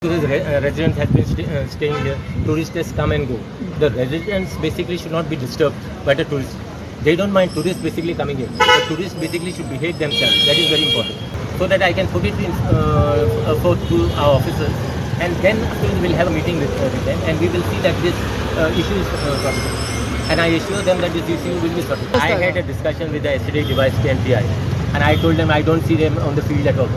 Because residents have been staying here, tourists just come and go. The residents basically should not be disturbed by the tourists. They don't mind tourists basically coming here. The tourists basically should behave themselves. That is very important. So that I can put it in forth to our officers, and then afterwards we'll have a meeting with them, and we will see that this issue is sorted out. And I assure them that this issue will be sorted. I had a discussion with the STD device and PI, and I told them I don't see them on the field at all.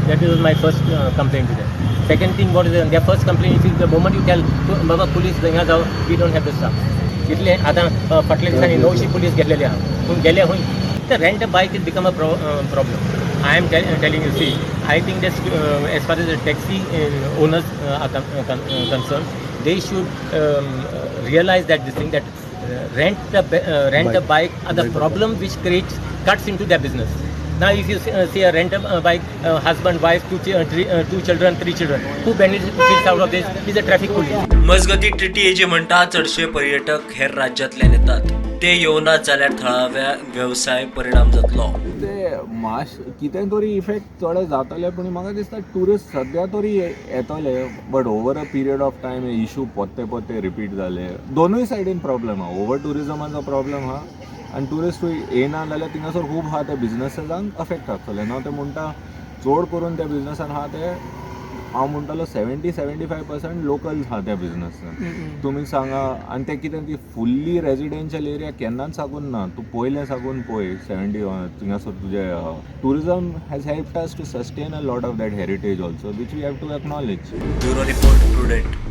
That was my first complaint to them. Second thing, what is their first complaint is the moment you tell, "Baba, police हिंगा जाव, we don't have the staff." इतले आतां फाटल्या दिसांनी 900 police घेतलेले आहा, पूण गेले खंय? The rent a bike is become a problem. I am telling you, see, I think that as far as the taxi owners are concerned, they should realize that this thing that rent a bike are the problem which creates cuts into their business. Now, if you see a rent a bike, husband, wife, three, two children, three children, who benefits out of this is a traffic police. मजगती, TTAG म्हणटा, चडशे पर्यटक हेर राज्यांतल्यान येतात. ते येवनात जाल्यार थळाव्या वेवसाय परिणाम जातलो. ते मातशें कितें तरी इफेक्ट थोडे जातले, पूण म्हाका दिसता ट्युरिस्ट सद्या तरी येतले, but over a period of time हे इशू पोत्ते पोत्ते रिपीट जाले. दोनूय सायडीन प्रॉब्लम आहा. ओवर ट्युरिजमाचो प्रॉब्लम आहा आनी ट्युरिस्टूय येयना जाल्यार थिंगासर खूब आहा ते बिजनसांक अफेक्ट जातले. न्हू, ते म्हणटा, चड करून त्या बिजनसान आहा ते, हांव म्हणटलो, 70-75% लोकल्स आहा त्या बिजनसान. तुमी सांगा, आनी ते कितें, ती फुल्ली रेजिडेन्शियल एरिया केन्नाच साकून ना. तूं पयलें साकून पळय, 70 थिंगासर तुजें tourism has helped us to sustain a lot of that heritage also, which we have to acknowledge. Bureau report, Prudent.